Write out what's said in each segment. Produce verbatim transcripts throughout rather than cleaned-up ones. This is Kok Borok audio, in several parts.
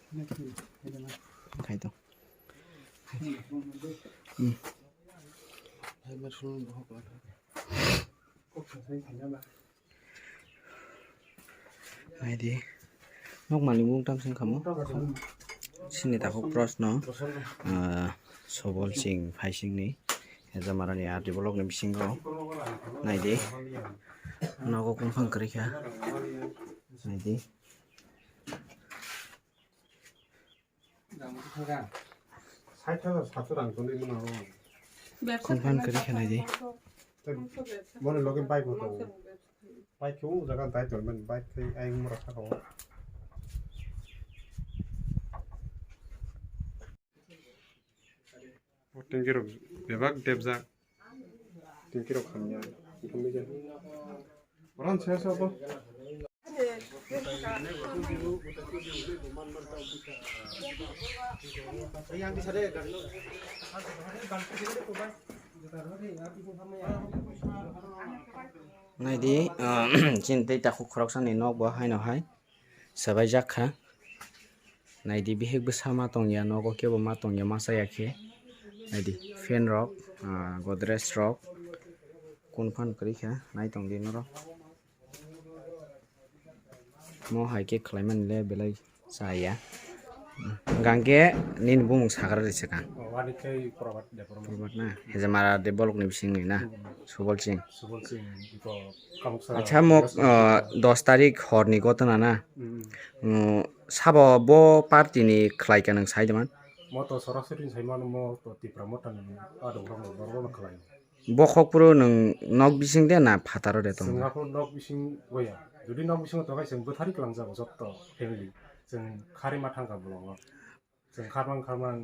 Khai to. Hmm. Naidi. Nok mani mung tam sing kamo. Sini takhuk prosno. Ah, Sobol Singh Phaising ni. Hejamarani R D block ni bisingo. Naidi. Nogo kungphang kwrwi kha. Naidi. Sait hajar satso rang tongwi mano. Kungphang kwrwi kha naidi. Mone loge bike bo tongo. Bike khe o jaga dai tongmani, bike khe ayang mora saka o. O tingki rok bebak debjak. Tingki rok hamya. Oro se se bo. Naidi, ah, chini tei takhuk khoroksani nok bo haino hai. Sabaijak kha. Naidi, bihik bwsa ma tongya, nogo kebo ma tongya, ma chaya khe. Naidi, fan rok, ah, Godrej rok, kun phan kwrwi kha, nai tongdi norok. Mo hai khe khlaimani le belai chaya. Hwnkhe nini bumung sagra risa kha. O, ani khe Prabhat Debbarma. Prabhat na? Hejamara de bolokni bisingni na? Hmm. Subol Singh. Subol Singh, iko Kamuksara. Acha, mo, West, ah, dos tarik horni gotona na? Hmm. Hmm, sabo bo party ni khlai ka nwng sai de man? Mo to sorasori sai mano, mo to Tipra Motha ni adong rok no borok no khlai. Bokhok phuru nwng nok bising de na phataro de tong? Chwng aphuru nok bising goya. Jodi nok bisingo tongkha chwng bwthari kwlangjago jotto family. Chwng khari ma thangkha bolongo. Chwng kharmang kharmang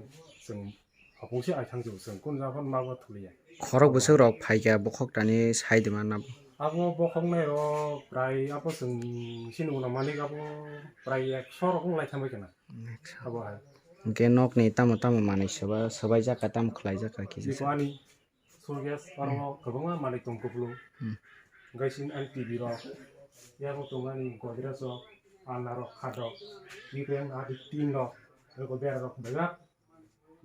chwng hopung se ai thangjago, chwng kun japhano ma bo thuliya. Khorok bwswk rok phaikha bokhok tani sai de man abo? Abo bokhok nai rok prai abo chwng sini ulo malik abo prai ekso rok wng lai thangbai khna. Ekso. Abo hai. Hwnkhe nokni tamo tamo manwi swbai, swbaijak kha, tamo khlaijak kha kisa Biko sa? Ani Suitcase, oro kwbangma manwi tong kupulung. Hmm. Hwnkhe sini ani T V rok, yago tongmani Godrej rok, alna rok, khat rok, bikreng adi tin rok, eko bera rok bebak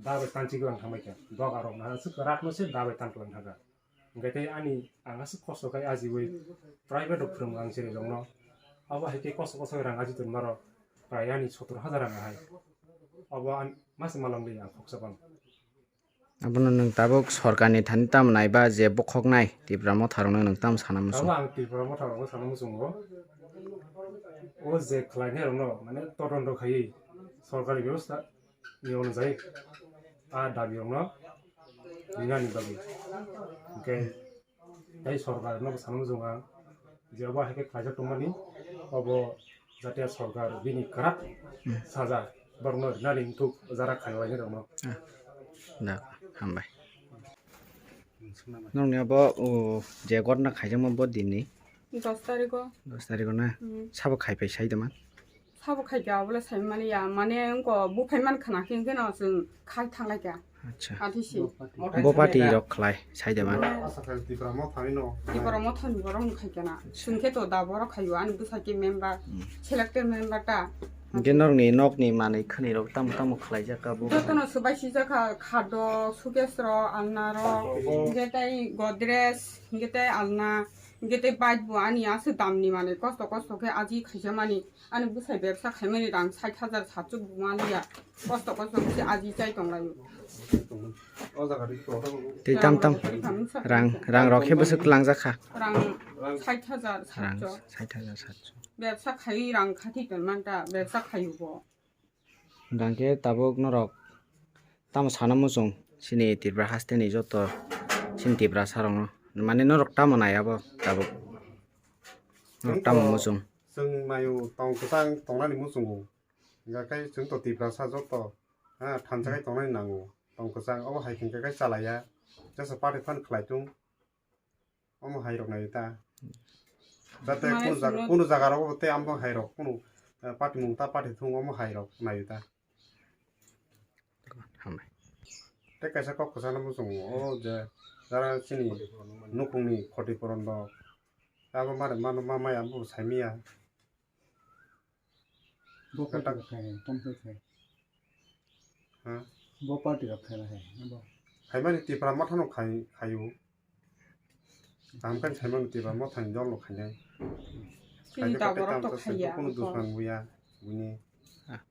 dabai tanchi kwlang thangbai kha. Doga rok nang aswk kwrak no se dabai tan kwlang thangkha. Hwnkhe tei ani ang aswk kosto khai ajiwi private rok phwrwng ang chini rok no. Abo hai khe kosto kosto rang aji tongma rok prai ani sottor hajar rang ahai. Abo ani masa malong li ang khoksa bang. Abono nwng tabuk sorkarni thani tamo naiba je bokhoknai Tipra Motharokno nwng tamo sana muchung? Abo ang Tipra Motharokno sana muchungo. O je khlainairokno, mane, todonto khaiwi sorkari bebosta ni onujai a dabirokno rinani bagwi. Hwnkhe Tei sorkar no sana muchung ang je obo hai khe khlaijak tongmani, obo jatiya sorkar bini kwrak saja borokno rinani wngthuk jara khainai rokno. Ah, da, hambai. Nokni abo, o, je gotna khaijakma bo dinni? Dos tarikh o. Dos tarikh o na? Hmm. Sabo khai phai sai de man? Sabo khai kha, obo le sai mani ya, mane wngko buphai man khna khe, hwnkhe no chwng khai thanglai kha. Acha. Athisi. Bo party rok khlai sai de man? Mane Tipra Motha ni no. Tipra Motha ni borok wng khai kha na. Acha. Chwng khe to da borok khai o, ani bwsai khe member, hmm, selected member ta. Hwnkhe norokni nokni manwi khwnwi rok tamo tamo khlai jak kha bo? Jotono swbai sijak kha, khado, suitcase rok, alna rok, hwnkhe tei Godrej, hwnkhe tei alna, hwnkhe tei bike bo ani aswk dam ni manwi kosto kosto khe aji khaijak mani. Ani bwsai bebsa khaimani rang sait hajar satso buma liya. Kosto kosto khe aji chai tong laio. Tei tam tam rang, rang rok khe bwswk kwlangjak kha. Rang sait hajar satso. Rang sait hajar satso. Bebsa khai rang khathi ton man ta, bebsa khaio bo. Rang khe tabuk norok tamo sana muchung chini Tripura haste ni joto chini Tiprasa rok no. Mane norok tamo nai abo tabuk? Norok tamo muchung? Chwng naio tong kwchang tongnani muchungo. Hingkha khe chwng to Tiprasa joto, ha, thansa khai tongnani nango. Tong kwchang, obo hai hwnkhe khe chalaiya. Jesa party phan khlai tung. Omo hai rok nai ta. Jate kunu jaga, kunu jaga rogo tei amo hai rok, kunu, eh, party mung ta party thung omo hai rok nai ta. Hambai. Tei kaisa kok kwchangno muchungo, o je jara chini nukungni khoti puron rok. Abo mare mano ma maya bo saimanya. Bo khe tak khe, tom khe khe. Ha? Bo party rok khaina hai, bo. Khaimani Tipra Motha no khai, khaio. Kaham khe saimano Tipra Motha ni dol no khainai. Chini tabuk rok to khaiya, kunu dusman buya, buini. Ah.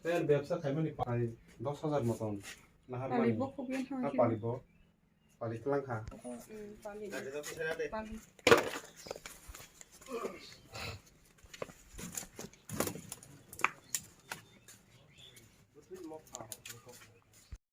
Ter bebsa khaimani pai dos hajar moton. Nahar mani. Pali bo khobyan. Ha, pali bo. Pali tlang kha. Hmm, pali. Pali.